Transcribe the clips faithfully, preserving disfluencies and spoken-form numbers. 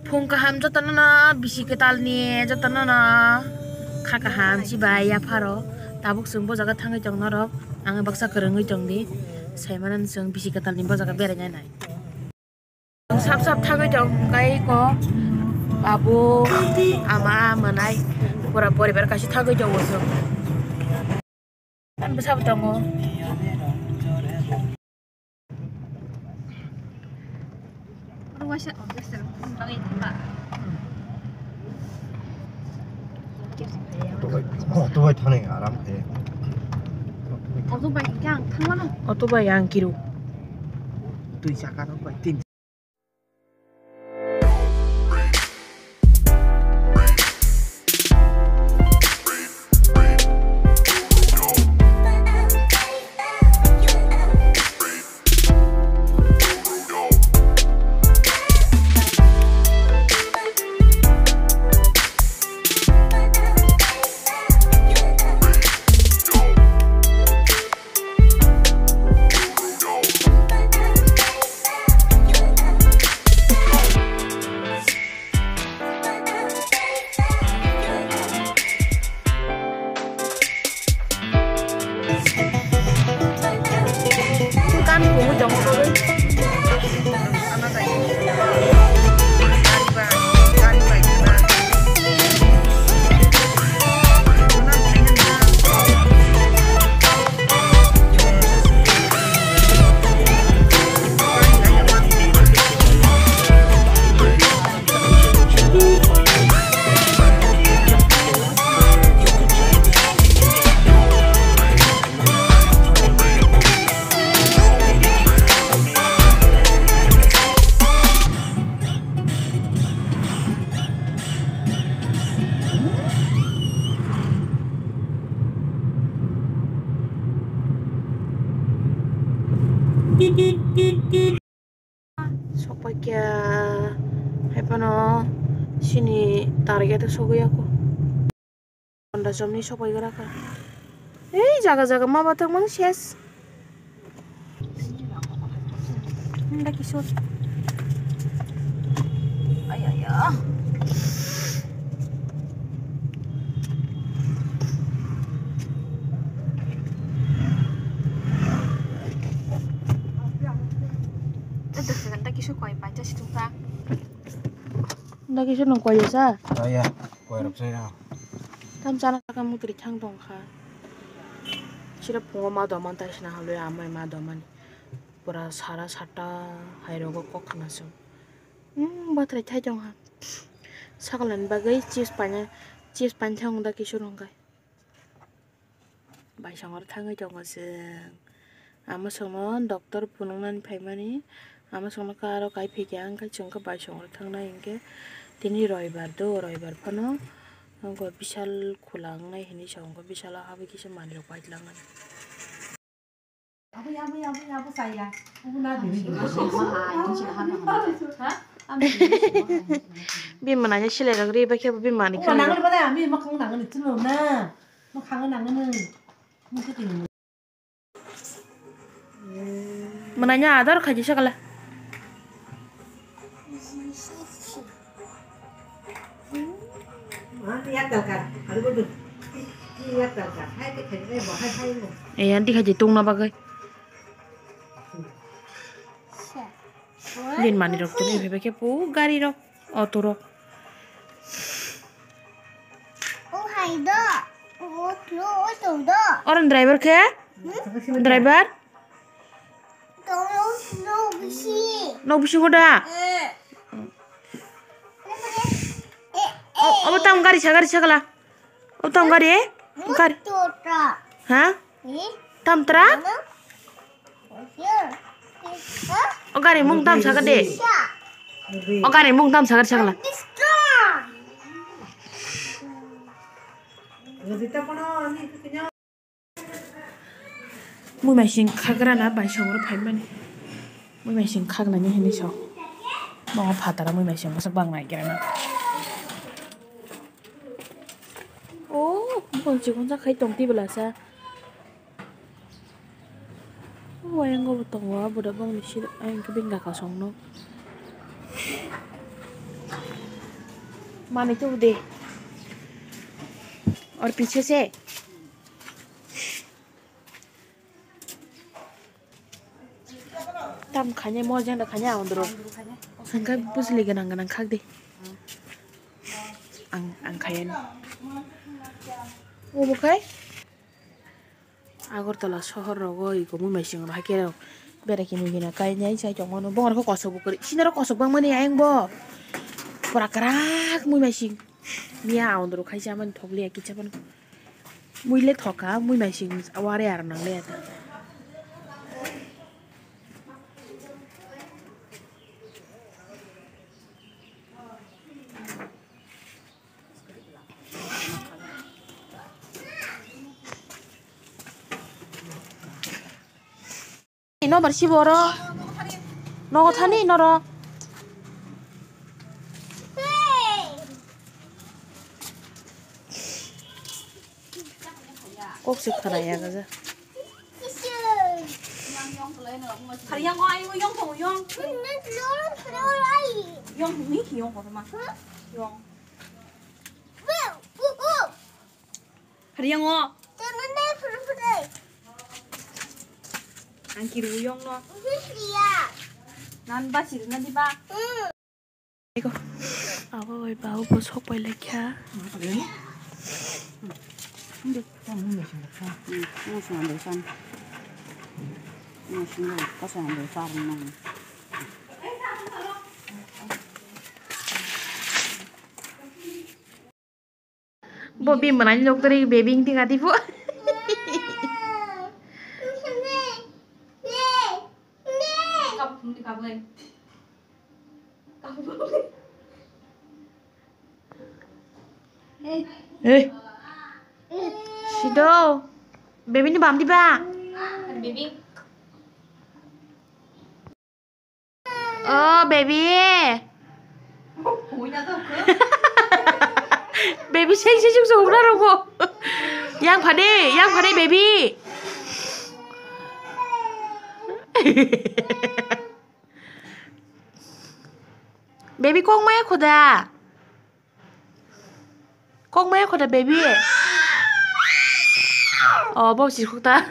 Phung kaham jotono no, bisi kwtal ni jotono no kha kaham si bai yapharo. Tabuk chwng bo jaga thangwi tong norok, ang baksa kwrwngwi tong di, sai mano chwng bisi kwtal ni bo jaga berai nai nai. Sap sap thangwi tong kai ko babu ama mwnai pura poribar kaisa thangwi tongo chwng. Bwsa bo tongo. Auto bai, auto bai thani aram khe. Auto bai khe ang thangmano. Auto bai ang kiru. Twi chaka rok bai tin. Sokpai kha, hai phano chini target o sogwi ya kho. Honda chomni sokpai gra kha. Ei jaga jaga ma bathang mang ses. Honda Kishore. Ay, ay, ay. Honda Kishore koi paisa si thung kha. Honda Kishore nung koi sa? Koi ya, koi rok sai ya. Tam chana ka mutri thang tong kha. Sira phungo ma doman tai sina halwi amai ma domani. Pura sara sata hai rogo kok khna sung. Hmm, bathrai thai tong ha. Sakal ni bagwi chips paina, chips paina thang Honda Kishore hwnkhe. Baisongor thangwi tongo chwng. Ama songno doctor phunuknani phaimani. Ama songno karo kai phikya, wngkhe chwngkhe baisongor thangnai hinkhe tini roibar do, roibar phano wngkha bishal khula wngnai hinwi sa wngkha, bisalo habwi kisa manwirok paitlangnai. Bini mwnai silai rok ri bai khe bo bini manwi kha. Mwnai no ador khaidi sakala. E anti khaidi tongna bagwi. Din mani rok tini phai khe pu gari rok, auto rok. O hai do. O klo o to do. Oran driver khe? Driver? Tong no bisi. No bisi ko da? Eh. O, obo tam gari sa, gari sa kala. Obo tam gari? Gari. Tota. Ha? Eh? Tam tra? Mana? O gari mung tam saka de. O gari mung tam saka sakala. Mui maising khagra na bai songro phaimani. Mui maising khagnani hinwi sa. Mo phatara mui maising bwswk bang nai gira na. O, bol chikon sa khai tong tibwla sa. O ayang bo tongo, abo da bongni side, ayang khe bini gaka songno. Mani tu de. Or piche se. Tam khanya mo jang da khanya ondro. Hangka bujli ganang ganang khak de. Ang, ang khaya ni. Obo khai? Agartala sohor rogo iko mui maising rok haikhe rok berai khe mui gina kainai chai tongmano. Bongor khe kosok bo kwrwi. Sinaro kosok bangmani ayang bo. Pura kwrak mui maising. Miya aondro khai chamani thokliya kicha phano. Mui le thoka, mui maising wari aro nang le ata. Ino bar si boro. Nogo thani norok. Kok se khana ya gaja. Hari yang kau ayu yang tong yang. Yang ni yang kau sama. Yang. Hari yang o. Ang kiru yang no. Nan ba sir na di ba. Iko. Abo bai bau bo sok pai lekha. Bo bini mwnani nokdari bebing tinga tipo. Hey. Sido. Baby ni bam di ba? Baby. Oh, baby. Baby, sing, sing, sing, sing, ugra rogo. Yang phade, yang phade, baby. Baby, kok maya khoda. Kok maya khoda baby. Oh, bo si khoda.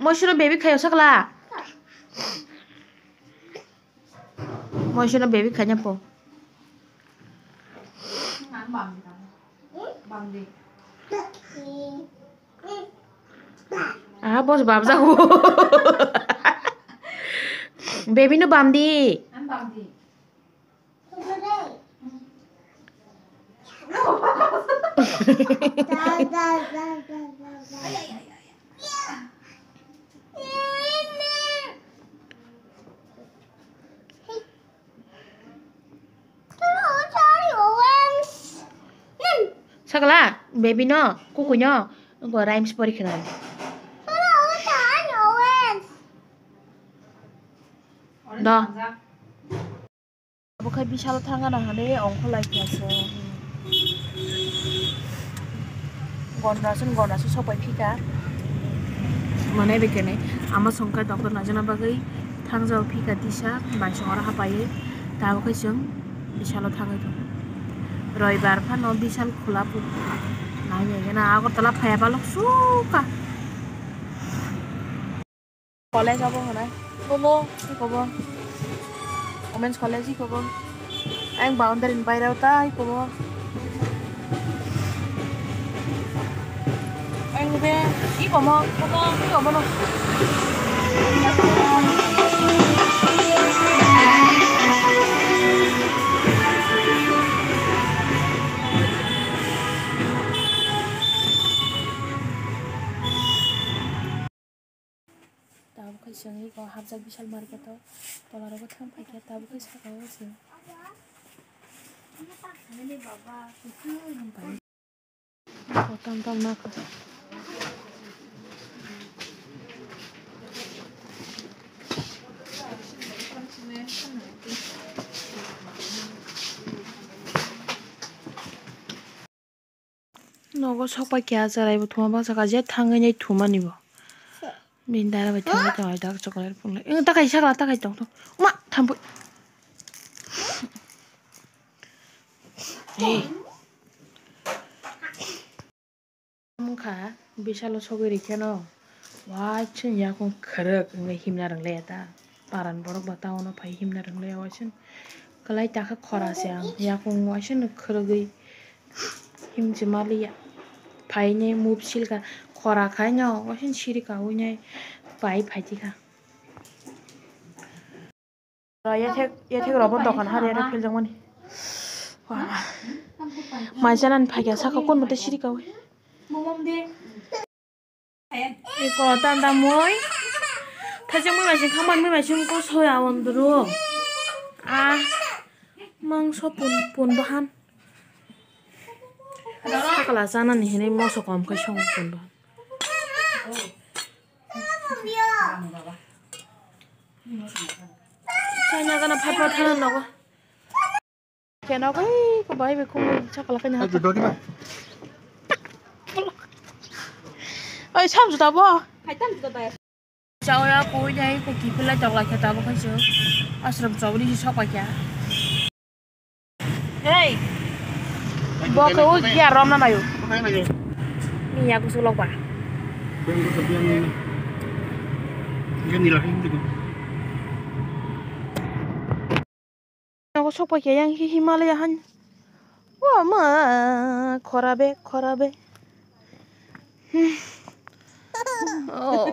Moisino baby khayo sakla. Moisino baby khanya po. Ah, bos babjago. Baby no bamdi. Sakla, baby no, kukui no, ngo rhymes pori khna. Do. Abo khe bisalo thangna hwnwi ongkholai kha se. Gondasun, gondasun sopai phika. Mane bekene ama songkha doctor naijana bagwi thangjao phika tisa maisong oro hapaiwi. Tabukhe chwng bisalo thangwi tongo. Roibar phano bisal khula pu. Nai nai gana Agartala phaiya balok sukha. College abo hwnai. Bobo, iko bo. Women's College iko bo. Ang boundary ni bairao ta iko bo. Ang be iko mo, bobo, iko bono. Tabuk khe chwng eko hapjak Vishal market o, tola rogo thang paikha, tabuk khe saka o chwng. Tam tam nakha. Nogo sok pai khe ah chwrai bo thuma bangsa kha je thangwi nai thumani bo. Bini dara bai thangwi tong ai dak chocolate phunglai. Ang takai sakla takai tong tong. Ma thampui. Hey. Wngkha bisalo sogwi rikhe no. Wai chwng yakung khwrwk wngwi himna rwnglaia ta. Paran borok ba town o phai himna rwnglaia waisa. Kwlai takha khora se ang yakung waisa no khwrwgwi himchi maliya. Phainai move silka khora khai no waisa siri kaui nai pai phai tikha. Yathek yathek rok bo dokan hari yathek philjak mani. Wah. Mai chanani phaikha saka kun mate siri kaui. Iko tanda moi. Thajak moi masing khamar moi masing ko soya wandru. Ah. Mangso pun pun bahan. Sakla chanani hinwi moso kom khai song pun bahan. China gana phai phai thana nogo. Kena koi ko bai be khum chakla kanya. Ai, judo di ba? Oi, sam juta bo. Chao ya ko ya ko ki pila chakla khe ta bo khai chu. Asram chawri si sok kya. Hey. Bo ke u ya rom na mayu. Ni ya ko sulok ba. Nogo sok pai khe yang hi Himalaya han. Wa ma khora be, khora be. Hmm. Oh.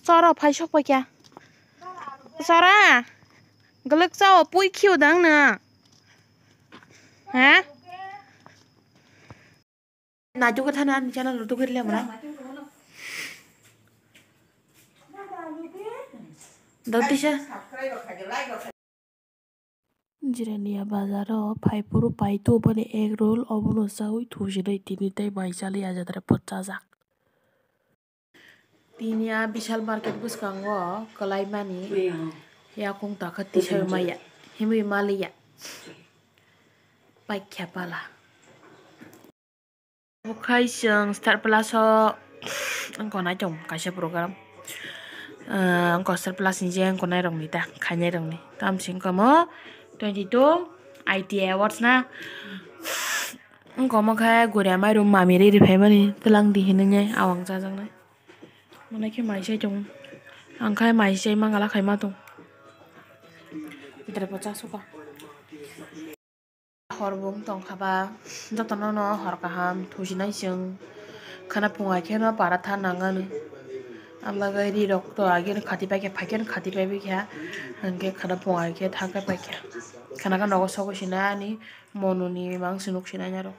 Choro phai sok pai khe. Chora. Glwk chao pui khiu dang na. Ha? Naituk khe thani ani channel rw tugui rwle mwnai. Dotisa. Jirania bazaro phaiphuru paitu boni egg roll obono chaui thusinai tini tei mai chali ajatra pochajak. Tini a Vishal market bwskango kwlaimani yakung takha tisai maya himwi maliya paikha pala. Okhai chwng Star Plus o wngkha nai tong kaisa program. Wngkha Star Plus ni je wngkha nai rok ni ta khainai rok ni tamsing kamo twenty two I T I awards na. Wngkha omo khe goria mairum mami riri phaimani twlang di hinwi nai awang chajaknai. Mwnai khe mai sai tongo. Ang khai mai sai mangala khai ma tong. Bwtwrwi bo cha suka. Hor bo wng tong kha ba. Jotono no hor kaham thusinai chwng. Khana phung hai khe no para tha nang ani. Ang bagwi ri rok to age no khati pai khe phai khe no khati pai bi kha. Hwnkhe khana phung hai khe thang khe pai kha. Khana khe nogo sogwi sinai ani monuni mangsi nuk sinai aro.